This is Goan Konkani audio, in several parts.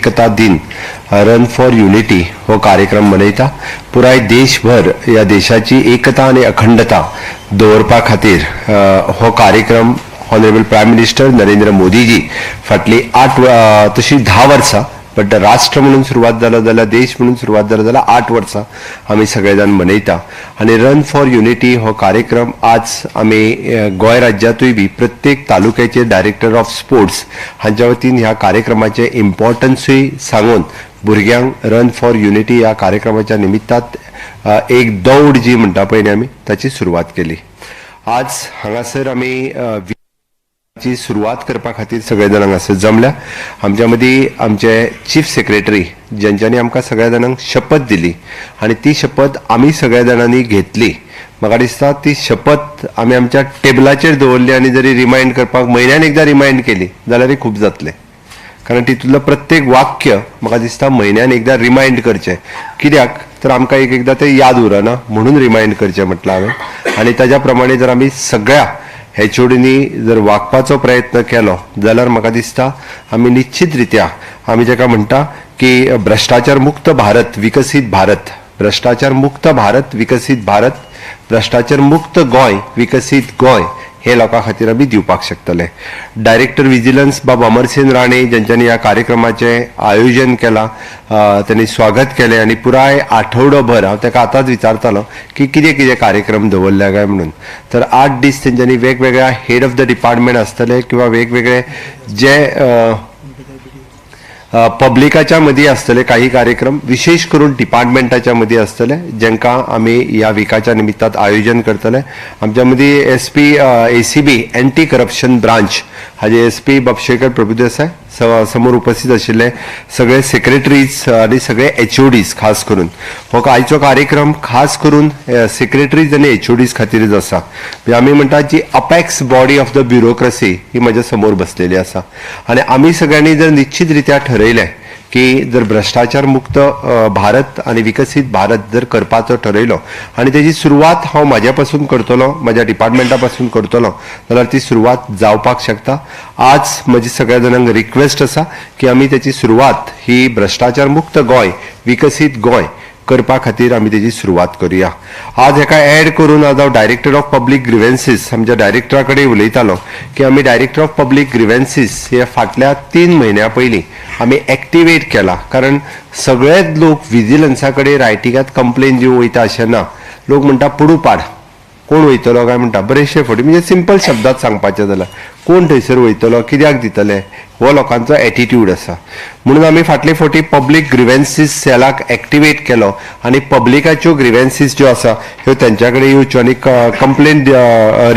एकता दिन, रन फॉर युनिटी हो कार्यक्रम मनयता. पुराय देशभर ह्या देशाची एकता आनी अखंडता दवरपा खातीर हो कार्यक्रम ऑनरेबल प्रायम मिनिस्टर नरेंद्र मोदीजी फाटली 8, तशी 10 वर्सां, बट राष्ट्र म्हणून सुरवात जालो जाल्यार, देश म्हणून सुरवात जालो जाल्यार 8 वर्सां आमी सगळे जाण मनयता. आनी रन फॉर युनिटी हो कार्यक्रम आज आमी गोंय राज्यांतूय बी प्रत्येक तालुक्याचे डायरेक्टर ऑफ स्पोर्ट्स हांच्या वतीन ह्या कार्यक्रमाचें इम्पॉर्टन्सूय सांगून भुरग्यांक रन फॉर युनिटी ह्या कार्यक्रमाच्या निमित्तात एक दौड जी म्हणटा पळय न्ही आमी, ताची सुरवात केली. आज हांगासर आमी ची सुरवात करपा खातीर सगळे जाण हांगासर जमल्या. आमच्या मदीं आमचे चीफ सेक्रेटरी, ज्यांच्यांनी आमकां सगळ्या जाणांक शपथ दिली आनी ती शपथ आमी सगळ्या जाणांनी घेतली. म्हाका दिसता ती शपथ आमी आमच्या टेबलाचेर दवरली आनी जरी रिमायंड करपाक म्हयन्यान एकदां रिमायंड केली जाल्यारय खूब जातलें, कारण तितूंतलें प्रत्येक वाक्य म्हाका दिसता म्हयन्यान एकदां रिमायंड करचें. कित्याक तर आमकां एक एकदां तें याद उरना, म्हणून रिमायंड करचें म्हटलां हांवें. आनी ताज्या प्रमाणे जर आमी सगळ्या एचओडींनी जर वागपाचो प्रयत्न केलो जाल्यार म्हाका दिसता आमी निश्चित रित्या आमी जाका म्हणटा की भ्रश्टाचार मुक्त भारत, विकसीत भारत, भ्रश्टाचार मुक्त भारत, विकसीत भारत, भ्रश्टाचार मुक्त गोंय, विकसीत गोंय हे लोकां खातीर आमी दिवपाक शकतले. डायरेक्टर विजिलन्स बाब अमरसेन राणे, ज्यांच्यानी ह्या कार्यक्रमाचें आयोजन केलां, त्यांनी स्वागत केलें आनी पुराय आठवडोभर, हांव ताका आतांच विचारतालो की कितें कितें कार्यक्रम दवरल्या काय म्हणून, तर 8 दीस तेंच्यांनी वेगवेगळ्या हेड ऑफ the department आसतले किंवा वेगवेगळे जे पब्लिकाच्या मदीं आसतले काही कार्यक्रम, विशेष करून डिपार्टमेंटाच्या मदीं आसतले, जांकां आमी ह्या विकाच्या निमित्तात आयोजन करतले. आमच्या मदीं SP ACB, anti corruption branch हाजे एस पी बाब शेखर प्रभुदेसाय, समोर उपस्थित आशिल्ले सगळे सेक्रेटरीज आनी सगळे एचओडीज. खास करून हो आयचो कार्यक्रम खास करून सेक्रेटरीज आनी एचओडीज खातीरच आसा. म्हणजे आमी म्हणटात जी apex body of the bureaucracy ही म्हज्या समोर बसलेली आसा आनी आमी सगळ्यांनी जर निश्चित रित्या ठरयलें की जर भ्रश्टाचार मुक्त भारत आनी विकसीत भारत जर करपाचो ठरयलो आनी तेजी सुरवात हांव म्हाज्या पासून करतलो, म्हाज्या डिपार्टमेंटा पासून करतलो जाल्यार ती सुरवात जावपाक शकता. आज म्हजी सगळ्या जाणांक रिक्वेस्ट आसा की आमी तेची सुरवात ही भ्रश्टाचार मुक्त गोंय, विकसीत गोंय करपा खातीर आमी तेजी सुरवात करुया. आज हेका एड करून आज हांव डायरेक्टर ऑफ पब्लीक ग्रिव्हन्सीस, आमच्या डायरेक्टरा कडेन उलयतालो की आमी डायरेक्टर ऑफ पब्लीक ग्रिव्हन्सीस हे फाटल्या 3 म्हयन्या पयलीं आमी एक्टिवेट केला, कारण सगळेच लोक विजिलन्सा कडेन रायटिंगात कंप्लेन दिवंक वयता अशें ना. लोक म्हणटा, पुडू पाड, कोण वयतलो काय म्हणटा बरेचशे फावटी. म्हणजे सिंपल शब्दात सांगपाचें जाल्यार कोण थंयसर वयतलो, कित्याक दितले, हो लोकांचो एटिट्यूड आसा. म्हणून आमी फाटले फावटी पब्लीक ग्रिव्हन्सीस सेलाक एक्टिवेट केलो आनी पब्लिकाच्यो ग्रिव्हन्सीस ज्यो आसा ह्यो तेंच्या कडेन येवच्यो आनी कंप्लेन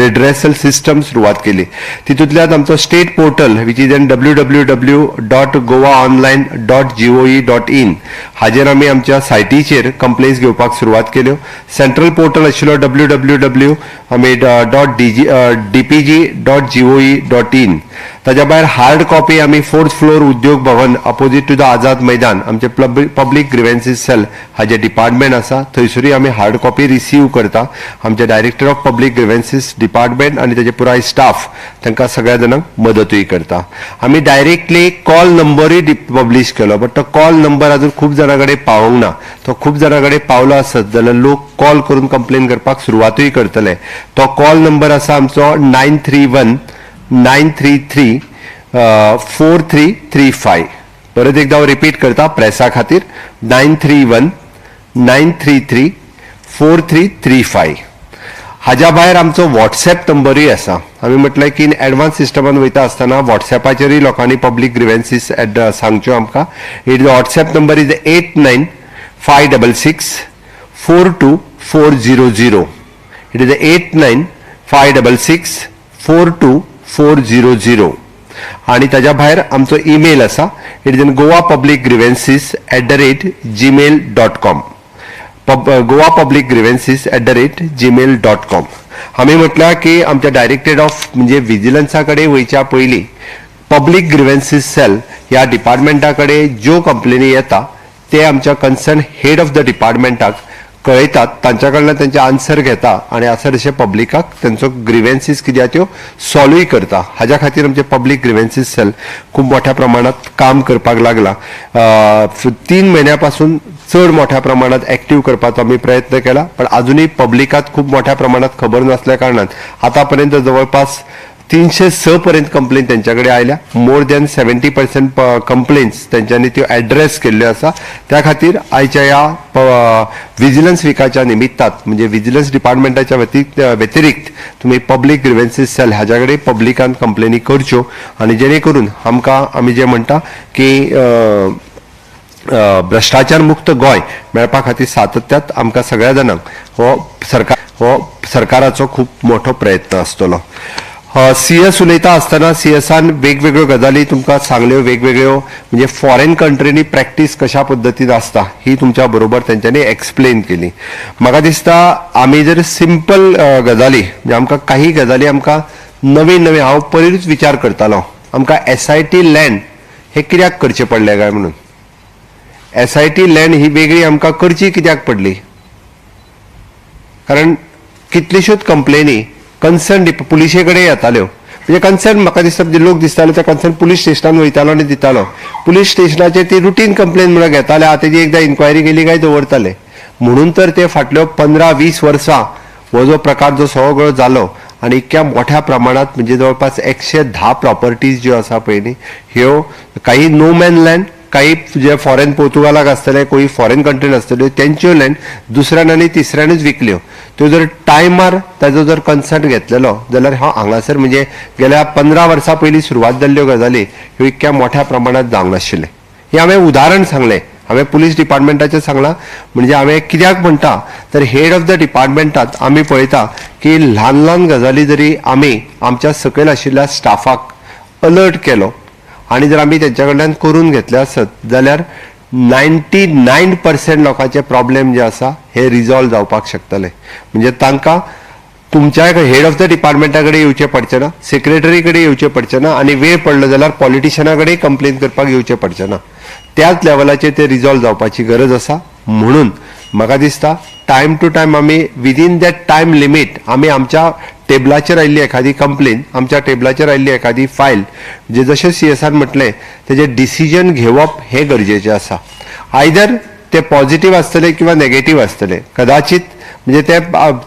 रिड्रेसल सिस्टम सुरवात केली. तितूंतल्यान आमचो state portal, which is N www.goaonline.gov.in, हाजेर आमी आमच्या सायटीचेर कंप्लेन्स घेवपाक सुरवात केल्यो. सेंट्रल पोर्टल आशिल्लो डब्ल्यू डब्ल्यू डब्ल्यू आमी .dgdpg.gov.in. ताज्या भायर हार्ड कॉपी आमी fourth floor, Udyog Bhavan, opposite to the Azad Maidan, आमचे पब्लीक ग्रिव्हन्सीस सेल हाजे डिपार्टमेंट आसा, थंयसरूय आमी हार्ड कॉपी रिसीव करता. आमचे director of public grievances department आनी ताजे पुराय स्टाफ तांकां सगळ्या जाणांक मदतूय करता. आमी डायरेक्टली कॉल नंबरूय पब्लीश केलो, बट तो कॉल नंबर अजून खूब जाणां कडेन पावोंक ना. तो खूब जाणां कडेन पावलो आसत जाल्यार लोक कॉल करून कंप्लेन करपाक सुरवातूय करतले. तो कॉल नंबर आसा आमचो 931 933 4335. परत एकदा हांव रिपीट करता प्रेसा खातीर, 931 933 4335. हाज्या भायर आमचो वॉट्सॅप नंबरूय आसा. आमी म्हटलें की एडवान्स सिस्टमान वयता आसतना वॉट्सॅपाचेरूय लोकांनी पब्लीक ग्रिव्हन्सीस सांगच्यो आमकां. It WhatsApp number is 8956642400. It is 8956642400. आणि ताज्या भायर आमचो ईमेल आसा, it is in goapublicgrievances@gmail.com, goapublicgrievances@gmail.com. आमी म्हटल्यार की आमच्या डायरेक्टरेट ऑफ म्हणजे विजिलन्सा कडेन वयच्या पयलीं पब्लीक ग्रिव्हन्सीस सेल ह्या डिपार्टमेंटा कडेन ज्यो कंप्लेनी येता ते आमच्या कन्सर्न हेड ऑफ the डिपार्टमेंटाक कळयतात, तांच्या कडल्यान तेंचे आन्सर घेता आनी आसा तशें पब्लिकाक तेंचो ग्रिवेन्सीस कितें आहा त्यो सॉल्वूय करता. हाज्या खातीर आमचे पब्लीक ग्रिवेन्सीस सेल खूब मोठ्या प्रमाणात काम करपाक लागला. 3 म्हयन्या पासून चड मोठ्या प्रमाणात एक्टीव करपाचो आमी प्रयत्न केला, पण अजुनूय पब्लिकाक खूब मोठ्या प्रमाणात खबर नासल्या कारणान आतां पर्यंत जवळपास 306 पर्यंत कंप्लेन तेंच्या कडेन आयल्या. मोर दॅन 70% कंप्लेन्स तेंच्यांनी त्यो एड्रेस केल्ल्यो आसा. त्या खातीर आयच्या ह्या विजिलन्स विकाच्या निमित्तात, म्हणजे विजिलन्स डिपार्टमेंटाच्या व्यतिरिक्त तुमी पब्लीक ग्रिवेन्सीस सेल हाज्या कडेन पब्लिकान कंप्लेनी करच्यो आनी जेणे करून आमकां आमी जे म्हणटा की भ्रष्टाचार मुक्त गोंय मेळपा खातीर सातत्यात आमकां सगळ्या जाणांक हो सरकाराचो खूब मोठो प्रयत्न आसतलो. सीएस उलयता आसतना सीएसान वेगवेगळ्यो गजाली तुमकां सांगल्यो, वेगवेगळ्यो म्हणजे फॉरेन कंट्रीनी प्रॅक्टीस कशा पद्दतीन आसता ही तुमच्या बरोबर तेंच्यांनी एक्सप्लेन केली. म्हाका दिसता आमी जर सिंपल गजाली, म्हणजे आमकां काही गजाली आमकां नवीन नवीन, हांव पयरूच विचार करतालो आमकां एसआयटी लँड हे कित्याक करचें पडलें काय म्हणून. एसआयटी लँड ही वेगळी आमकां करची कित्याक पडली? कारण कितल्योश्योच कंप्लेनी कन्सर्न पुलिशे कडेन येताल्यो. म्हणजे कन्सर्न म्हाका दिसता म्हणजे लोक दिसताले ते कन्सर्न पुलीस स्टेशनान वयतालो आनी दितालो. पुलीस स्टेशनाचेर ती रुटीन कंप्लेन म्हणून घेताले, आतां तेजी एकदां इन्क्वायरी केली काय दवरताले. म्हणून तर ते फाटल्यो 15-20 वर्सां हो जो प्रकार जो सगळो जालो आनी इतक्या मोठ्या प्रमाणात, म्हणजे जवळपास 110 प्रॉपर्टीज ज्यो आसा पळय न्ही, ह्यो काही नो मॅन लँड, काही जे फॉरेन पोर्तुगालाक आसतले, कोणी फॉरेन कंट्रीन आसतल्यो, तेंच्यो लँड दुसऱ्यान आनी तिसऱ्यानूच विकल्यो. त्यो जर टायमार ताजो जर कन्सर्ट घेतलेलो जाल्यार हांव हांगासर म्हणजे गेल्या 15 वर्सां पयलीं सुरवात जाल्ल्यो गजाली ह्यो इतक्या मोठ्या प्रमाणात जावंक नाशिल्लें. हें हांवें उदाहरण सांगलें, हांवें पुलीस डिपार्टमेंटाचें सांगलां. म्हणजे हांवें कित्याक म्हणटा तर हेड ऑफ the डिपार्टमेंटात आमी पळयता की ल्हान ल्हान गजाली जरी आमी आमच्या सकयल आशिल्ल्या स्टाफाक अलर्ट केलो आनी जर आमी तेंच्या कडल्यान करून घेतले आसत जाल्यार 99% लोकांचे प्रॉब्लेम जे आसा हे रिजॉल्व जावपाक शकतले. म्हणजे तांकां तुमच्या हेड ऑफ the डिपार्टमेंटा कडेन येवचें पडचें ना, सेक्रेटरी कडेन येवचें पडचें ना आनी वेळ पडलो जाल्यार पॉलिटिशना कडेन कंप्लेन करपाक येवचें पडचें ना. त्याच लेवलाचेर ते रिजॉल्व जावपाची गरज आसा. म्हणून म्हाका दिसता टायम टू टायम आमी विदीन that time limit आमी आमच्या टेबलाचेर आयिल्ली एखादी कंप्लेन, आमच्या टेबलाचेर आयिल्ली एखादी फायल, जे जशें सीएसान म्हटलें तेजें डिसिजन घेवप हें गरजेचें आसा. आयदर ते पॉझिटीव आसतले किंवा नेगेटीव आसतले. कदाचित म्हणजे ते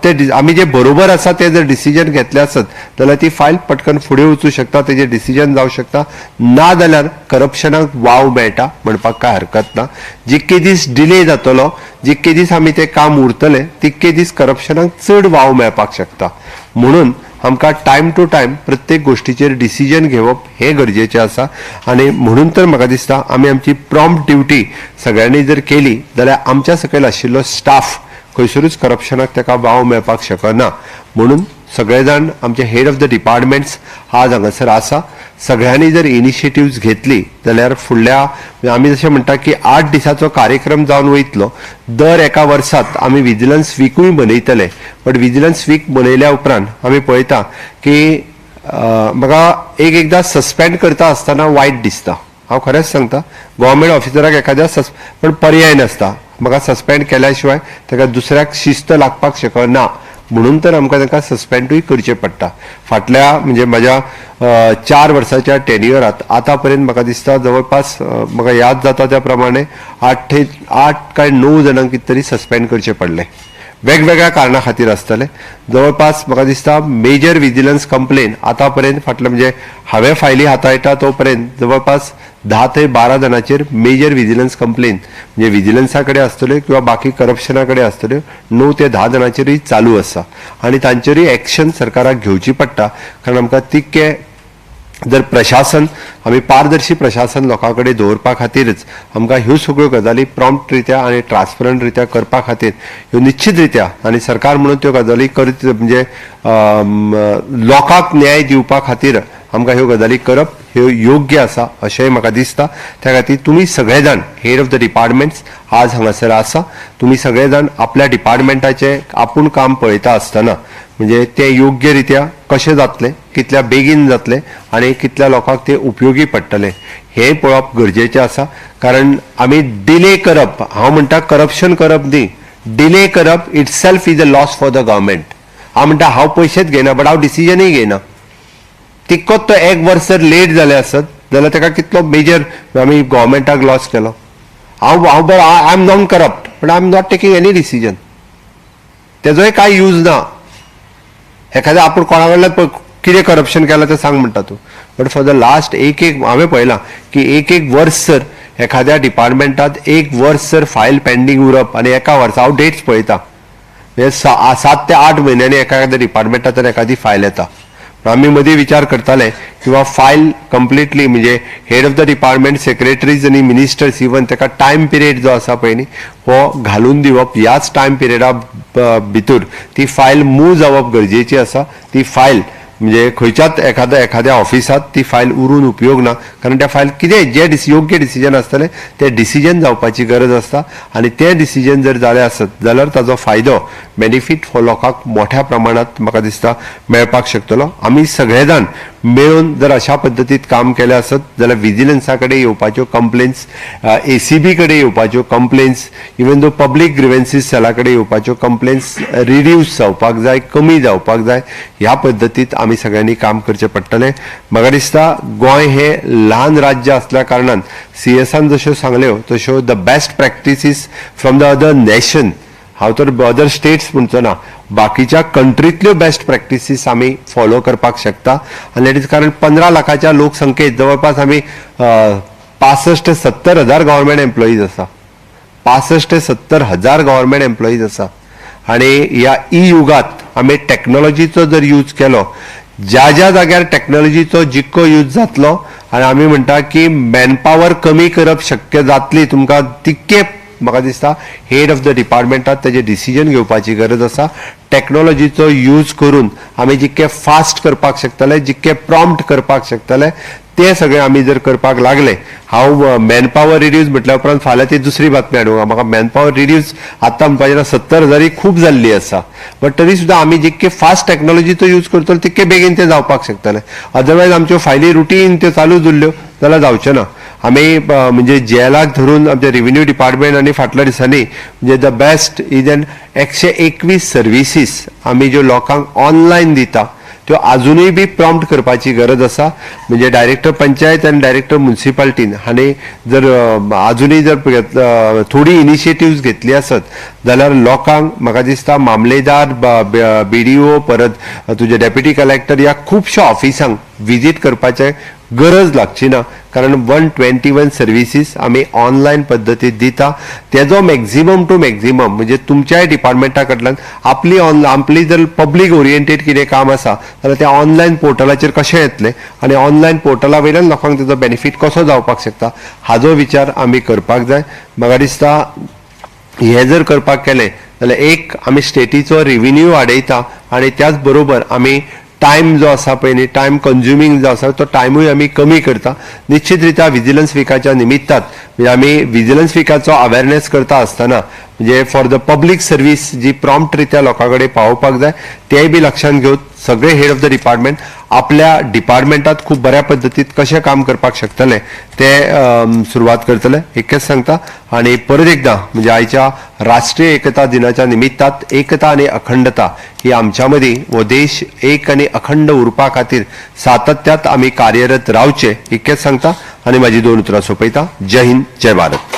ते आमी जे बरोबर आसा ते जर डिसिजन घेतले आसत जाल्यार ती फायल पटकन फुडें वचूं शकता, तेजें डिसिजन जावं शकता. ना जाल्यार करप्शनाक वाव मेळटा म्हणपाक कांय हरकत ना. जितके दीस डिले जातलो, जितके दीस आमी तें काम उरतलें, तितके दीस करप्शनाक चड वाव मेळपाक शकता. म्हणून आमकां टायम टू टायम प्रत्येक गोश्टीचेर डिसिजन घेवप हें गरजेचें आसा. आनी म्हणून तर म्हाका दिसता आमी आमची प्रॉम्प्ट ड्युटी सगळ्यांनी जर केली जाल्यार आमच्या सकयल आशिल्लो स्टाफ खंयसरूच करप्शनाक ताका वाव मेळपाक शकना. म्हणून सगळे जाण आमचे हेड ऑफ the departments आज हांगासर आसा, सगळ्यांनी जर इनिशिएटिव्ज घेतली जाल्यार फुडल्या म्हणजे आमी जशें म्हणटा की 8 दिसाचो कार्यक्रम जावन वयतलो. दर एका वर्सात आमी विजिलन्स विकूय मनयतले. बट विजिलन्स वीक मनयल्या उपरांत आमी पळयता की म्हाका एक एकदां सस्पेंड करता आसतना वायट दिसता. हांव खरेंच सांगता, गव्हर्मेंट ऑफिसराक एखाद्या सस पण पर्याय नासता. म्हाका सस्पेंड केल्या शिवाय ताका दुसऱ्याक शिस्त लागपाक शकना, म्हणून तर आमकां तांकां सस्पेंडूय करचें पडटा. फाटल्या म्हणजे म्हज्या 4 वर्साच्या टेन्युअरात आतां पर्यंत म्हाका दिसता जवळपास म्हाका याद जाता त्या प्रमाणे 8 काय 9 जाणांक कितें तरी सस्पेंड करचें पडलें, वेगवेगळ्या कारणां खातीर आसतलें. जवळपास म्हाका दिसता मेजर विजिलन्स कंप्लेन आतां पर्यंत फाटल्या म्हणजे हांवें फायली हाताळटा तो पर्यंत जवळपास 10 ते 12 जाणांचेर मेजर विजिलन्स कंप्लेन म्हणजे विजिलन्सा कडेन आसतल्यो किंवा बाकी करप्शना कडेन आसतल्यो, 9 ते 10 जाणांचेरूय चालू आसा आनी तांचेरूय एक्शन सरकाराक घेवची पडटा. कारण आमकां तितकें जर प्रशासन आमी पारदर्शी प्रशासन लोकां कडेन दवरपा खातीरच आमकां ह्यो सगळ्यो गजाली प्रॉम्प्ट रित्या आनी ट्रान्सपरंट रित्या करपा खातीर ह्यो निश्चित रित्या आनी सरकार म्हणून त्यो गजाली करीत म्हणजे लोकांक न्याय दिवपा खातीर आमकां ह्यो गजाली करप ह्यो योग्य आसा अशेंय म्हाका दिसता. त्या खातीर तुमी सगळे जाण हेड ऑफ the departments आज हांगासर आसा, तुमी सगळे जाण आपल्या डिपार्टमेंटाचें आपूण काम पळयता आसतना म्हणजे तें योग्य रित्या कशें जातलें, कितल्या बेगीन जातलें आनी कितल्या लोकांक तें उपयोगी पडटलें हें पळोवप गरजेचें आसा. कारण आमी डिले करप, हांव म्हणटा करप्शन करप न्ही, डिले करप itself is a loss for the government. हांव म्हणटा, हांव पयशेच घेयना, बट हांव डिसिजनूय घेयना. तितकोच तो एक वर्स जर लेट जालें आसत जाल्यार ताका कितलो मेजर आमी गव्हर्मेंटाक लॉस केलो. हांव बरो, I am non corrupt, but I am not taking any decision. तेजोय कांय यूज ना. एखाद्या आपूण कोणा कडल्यान कितें करप्शन केलां तें सांग म्हणटा तूं. बट फॉर the last एक एक हांवें पळयलां की एक एक वर्स जर एखाद्या डिपार्टमेंटात एक वर्स जर फायल पेंडींग उरप आनी एका वर्सा, हांव डेट्स पळयता, म्हणजे 7 ते 8 म्हयन्यांनी एखाद्या डिपार्टमेंटांतल्यान एखादी फायल येता. पूण आमी मदीं विचार करताले किंवा फायल कंप्लिटली, म्हणजे head of the department, secretaries आनी मिनिस्टर्स इवन ताका टायम पिरियड जो आसा पळय न्ही, हो घालून दिवप. ह्याच टायम पिरियडा भितर ती फायल मूव जावप गरजेची आसा. ती फायल म्हणजे खंयच्याच एखाद्या ऑफिसात ती फायल उरून उपयोग ना, कारण त्या फायल कितें जे योग्य डिसिजन आसतलें तें डिसिजन जावपाची गरज आसता आनी तें डिसिजन जर जालें आसत जाल्यार ताजो फायदो, बेनिफीट हो लोकांक मोठ्या प्रमाणात म्हाका दिसता मेळपाक शकतलो. आमी सगळे जाण मेळून जर अशा पद्दतीत काम केलें आसत जाल्यार विजिलन्सा कडेन येवपाच्यो कंप्लेन्स, एसीबी कडेन येवपाच्यो complaints, even though public grievances सेला कडेन येवपाच्यो कंप्लेन्स रिड्यूस जावपाक जाय, कमी जावपाक जाय. ह्या पद्दतीत आमी सगळ्यांनी काम करचें पडटलें. म्हाका दिसता गोंय हें ल्हान राज्य आसल्या कारणान सीएसान जश्यो सांगल्यो तश्यो the best practices from the other nation, हांव तर अदर स्टेट्स म्हणचो ना, बाकीच्या कंट्रीतल्यो बेस्ट प्रॅक्टिसीस आमी फॉलो करपाक शकता. आनी that is कारण 15 लाखाच्या लोकसंख्येत जवळपास आमी 65 ते 70 हजार गव्हर्मेंट एम्प्लॉईज आसा. 65 ते 70 हजार गव्हर्मेंट एम्प्लॉईज आसा आनी ह्या ई युगात आमी टॅक्नोलॉजीचो जर यूज केलो, ज्या ज्या जाग्यार टॅक्नोलॉजीचो जितको यूज जातलो आनी आमी म्हणटा की मॅनपावर कमी करप शक्य जातली तुमकां, तितके म्हाका दिसता हेड ऑफ the डिपार्टमेंटात तेजे डिसिजन घेवपाची गरज आसा. टॅक्नोलॉजीचो यूज करून आमी जितके फास्ट करपाक शकतले, जितके प्रॉम्प्ट करपाक शकतले, ते सगळे आमी जर करपाक लागले. हांव मॅनपावर रिड्यूस म्हटल्या उपरांत फाल्यां ती दुसरी बातमी हाडूं. म्हाका मॅनपावर रिड्यूस आतां म्हणपाचें ना, 70 हजार ही खूब जाल्ली आसा, बट तरी सुद्दां आमी जितके फास्ट टॅक्नोलॉजीचो यूज करतले तितके बेगीन ते जावपाक शकतले. अदरवायज आमच्यो फायली रुटीन त्यो चालू उरल्यो जाल्यार जावचें ना. आमी म्हणजे जेलाक धरून आमचे रेव्हेन्यू डिपार्टमेंट आनी फाटल्या दिसांनी म्हणजे the best is an 121 services आमी ज्यो लोकांक ऑनलायन दिता त्यो अजुनूय बी प्रॉम्प्ट करपाची गरज आसा. म्हणजे डायरेक्टर पंचायत आनी डायरेक्टर मुन्सिपाल्टीन हांणी जर अजुनूय जर थोडी इनिशिएटिव्स घेतली आसत जाल्यार लोकांक म्हाका दिसता मामलेदार, बीडीओ, परत तुजे डेप्युटी कलेक्टर ह्या खुबश्या ऑफिसांक विजीट करपाचें गरज लागची ना, कारण 121 सर्विसीस आमी ऑनलायन पद्दतीत दिता. तेजो मॅक्झिमम टू मॅक्झिमम, म्हणजे तुमच्याय डिपार्टमेंटा कडल्यान आपली जर पब्लीक ओरिएंटेड कितें काम आसा जाल्यार तें ऑनलायन पोर्टलाचेर कशें येतलें आनी ऑनलायन पोर्टला वयल्यान लोकांक तेजो बेनिफीट कसो जावपाक शकता हाजो विचार आमी करपाक जाय. म्हाका दिसता हे जर करपाक केलें जाल्यार एक आमी स्टेटीचो रेव्हेन्यू वाडयता आनी त्याच बरोबर आमी टायम जो आसा पळय न्ही, टायम कंज्युमींग जो आसा तो टायमूय आमी कमी करता. निश्चित रित्या विजिलन्स विकाच्या निमित्तात, म्हणजे आमी विजिलन्स विकाचो अवेरनेस करता आसतना, म्हणजे फॉर the public service जी प्रॉम्प्ट रित्या लोकां कडेन पावोवपाक जाय, तेय बी लक्षांत घेवन सगळे हेड ऑफ the department आपल्या डिपार्टमेंटात खूब बऱ्या पद्दतीत कशें काम करपाक शकतले ते सुरवात करतले इतकेंच सांगता. आनी परत एकदां म्हणजे आयच्या राष्ट्रीय एकता दिनाच्या निमित्तात एकता आनी अखंडता ही आमच्या मदीं, हो देश एक आनी अखंड उरपा खातीर सातत्यात आमी कार्यरत रावचे इतकेंच सांगता आनी म्हाजी दोन उतरां सोंपयता. जय हिंद, जय भारत.